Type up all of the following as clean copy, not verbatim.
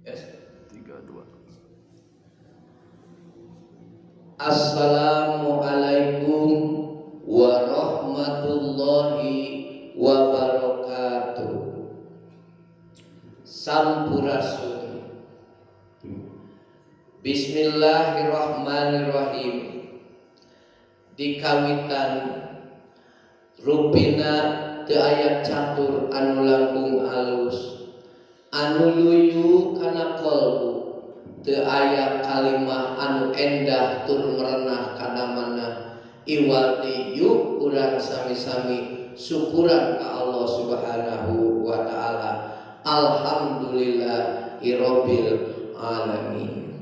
Yes. 3, 2. Assalamualaikum warahmatullahi wabarakatuh. Sampurasun. Bismillahirrahmanirrahim. Dikawitan rupina teu aya catur anu langkung alus, anu luyu kana kolbu, teu aya kalimah anu endah tur merenah kana manah. Iwal ti yuk urang sami-sami syukuran ka Allah Subhanahu wa taala. Alhamdulillahirabbil alamin.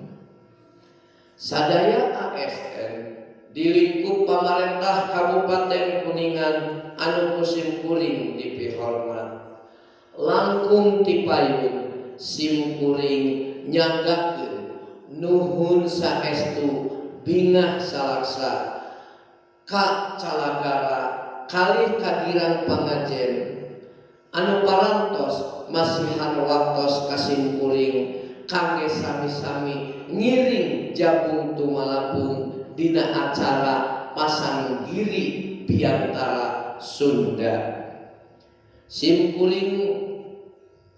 Sadaya ASN di lingkup pamarentah Kabupaten Kuningan anu ku simkuring dipihormat, langkung tipayun simkuring nyanggakeun nuhun saestu bingah salaksa ka calagara kalih kagirang pangajen anu parantos masihan waktos ka simkuring kangge sami-sami ngiring jabung tumalapung dina acara pasang giri biantara Sunda. Simkuring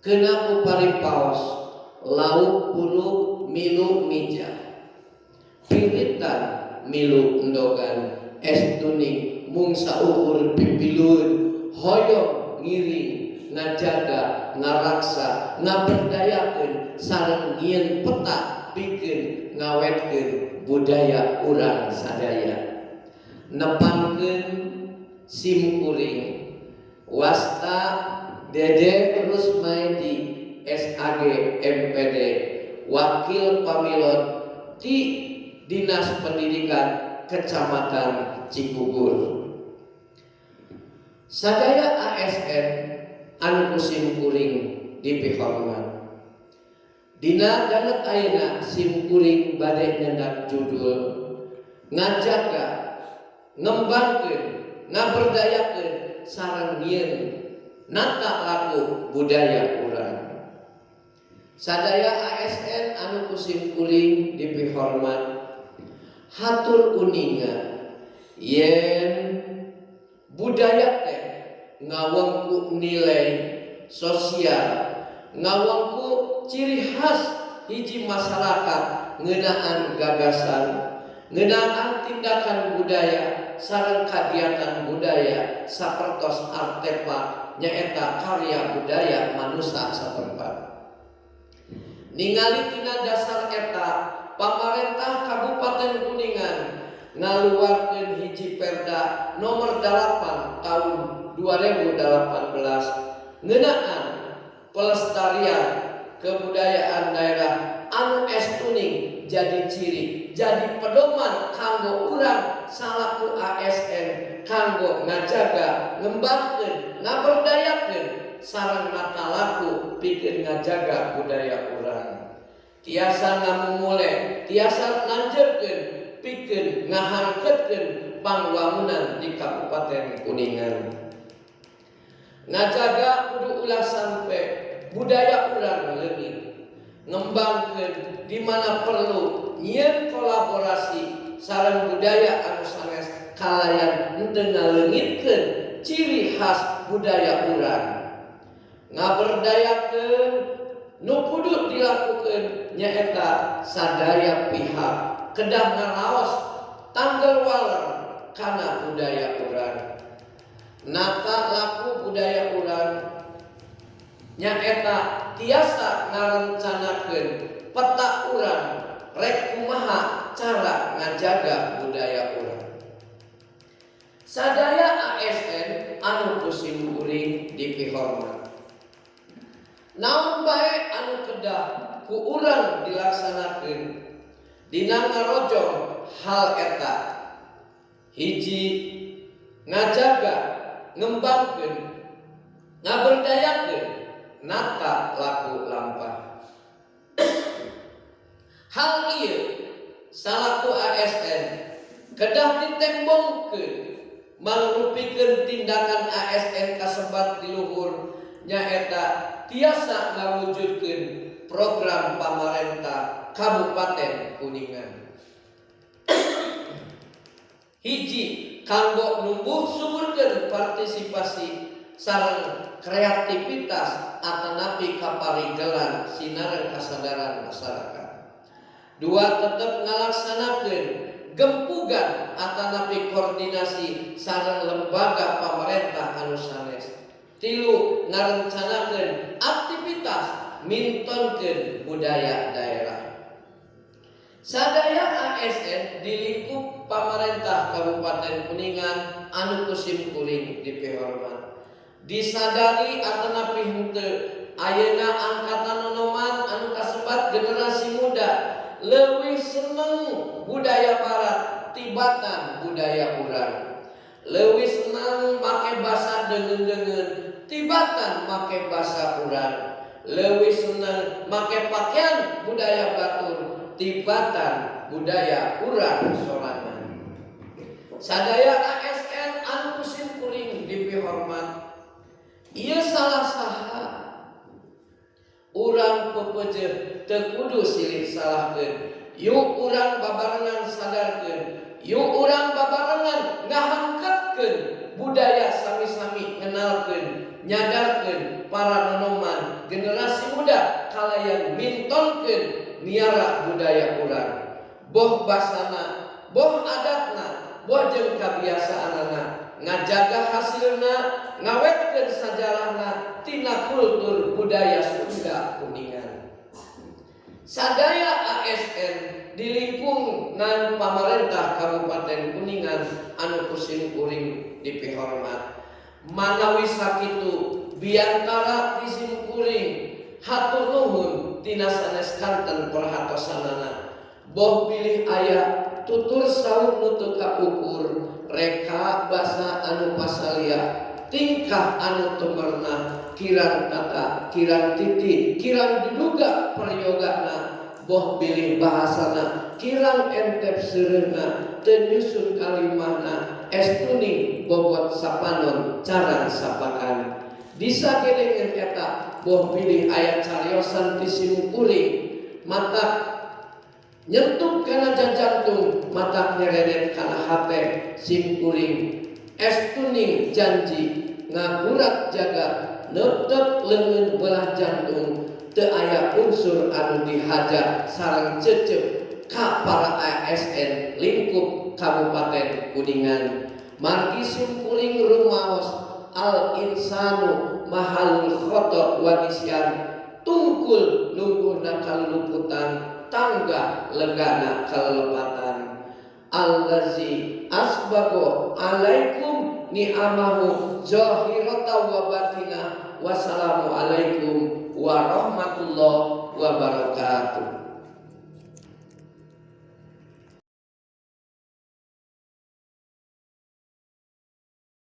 kena ku paripaos lauk buruk milu mija, piritan milu endogan, es tuning mung saukur pipilueun, hoyong ngiring ngajaga ngaraksa ngaberdayakeun sareng nyieun peta pikeun ngawetkeun budaya urang sadaya. Nepangkeun simkuring wasta Dede Rusmaidi SAG MPD, Wakil Pamilon di Dinas Pendidikan Kecamatan Cigugur. Sadaya ASN anu ku simkuring dipihormat. Dina danget ayeuna simkuring bade nyandak judul ngajaga, ngembangkeun, ngaberdayakeun sareng nyieun nata laku budaya urang. Sadaya ASN anu ku simkuring dipihormat, hatur uninga yen budaya teh ngawengku nilai sosial, ngawengku ciri khas hiji masyarakat ngeunaan gagasan, ngeunaan tindakan budaya sareng kagiatan budaya sapertos artefak nyaeta karya budaya manusia satempat. Ningali tina dasar eta, pamarentah Kabupaten Kuningan ngaluarkeun hiji Perda nomor 8 tahun 2018 ngeunaan pelestarian kebudayaan daerah anu estuning jadi ciri, jadi pedoman kanggo urang salaku ASN kanggo ngajaga, ngembangkeun, ngaberdayakeun sareng nata laku pikeun ngajaga budaya urang. Tiasa ngamumule, tiasa nanjeurkeun pikeun ngahangkeutkeun pangwangunan di Kabupaten Kuningan. Ngajaga kudu ulah sampe budaya urang leungit, ngembangkeun di mana perlu nyieun kolaborasi sareng budaya anu sanes kalayan henteu ngaleungitkeun ciri khas budaya urang. Ngaberdayakeun nu kudu dilakukeun nyaeta sadaya pihak kedah ngaraos tanggal waler kana budaya urang. Nata laku budaya urang nyaeta tiasa ngarencanakeun peta urang rek kumaha cara ngajaga budaya urang. Sadaya ASN anu ku simkuring dipihormat. Naon bae anu kedah ku urang dilaksanakeun dina ngarojong hal eta. Hiji, ngajaga, ngembangkeun, ngaberdayakeun nata laku lampah. Hal ieu salaku ASN kedah ditembongkeun mangrupikeun tindakan ASN kasebat di luhur nyaeta tiasa ngawujudkeun program pamarentah Kabupaten Kuningan. Hiji kanggo numbuh suburkeun partisipasi sareng kreativitas atanapi kaparigelan sinareng kasadaran masyarakat. Dua tetep ngalaksanakeun gempugan atanapi koordinasi sareng lembaga pamarentah anu sanes. Tilu ngarencanakeun aktivitas mintonkeun budaya daerah. Sadaya ASN di lingkup pamarentah Kabupaten Kuningan anu ku sim kuring dipihormat. Disadari atanapi henteu ayeuna angkatan nonoman anu kasebat generasi muda leuwih seneng budaya barat tibatan budaya urang. Leuwih seneng make basa deungeun-deungeun tibatan make basa urang. Leuwih seneng make pakaian budaya batur tibatan budaya urang sorangan. Sadaya ASN anu ku sim kuring dipihormat. Ieu salah saha urang pepeje teu kudu silih salahkeun. Yuk urang babarengan sadarkeun, yuk urang babarengan ngahangkatkeun budaya sami-sami kenalkeun, nyadarkeun para nonoman generasi muda kalayan mintonkeun miara budaya urang. Boh basana, boh adatna, boh jeung kabiasaanana, ngajaga hasilna, ngawetkeun sajarahna tina kultur budaya Sunda Kuningan. Sadaya ASN di lingkungan pamarentah Kabupaten Kuningan anu ku sim kuring dipihormat. Manawi sakitu biantara ti sim kuring hatur nuhun tina sanes kanten perhatosanana. Boh bilih aya tutur saur nu teu kaukur, reka basa anu pasalia, tingkah anu teu merenah, kirang tata, kirang titi, kirang diduga perayogana, boh bilih bahasana, kirang entep seureuna, teu nyusun kalimahna, estuning bobot sapanon carang sapakan. Disagedengeun eta boh bilih aya cariosan ti sim kuring, matak nyentuh kana jantung, matak nyeredet kana hate sim kuring, estuning janji ngagurat jagat neuteup leungeun belah jantung, teu aya unsur anu dihaja sareng cecep ka para ASN lingkup Kabupaten Kuningan. Margi sim kuring rumaos al insanu mahalul khoto wa nisyan, tungkul nungguhna kaluluputan, tangga legana kalelepatan. Allazi asbago alaikum ni'amahu zahirata wa batinah. Wassalamualaikum warahmatullahi wabarakatuh.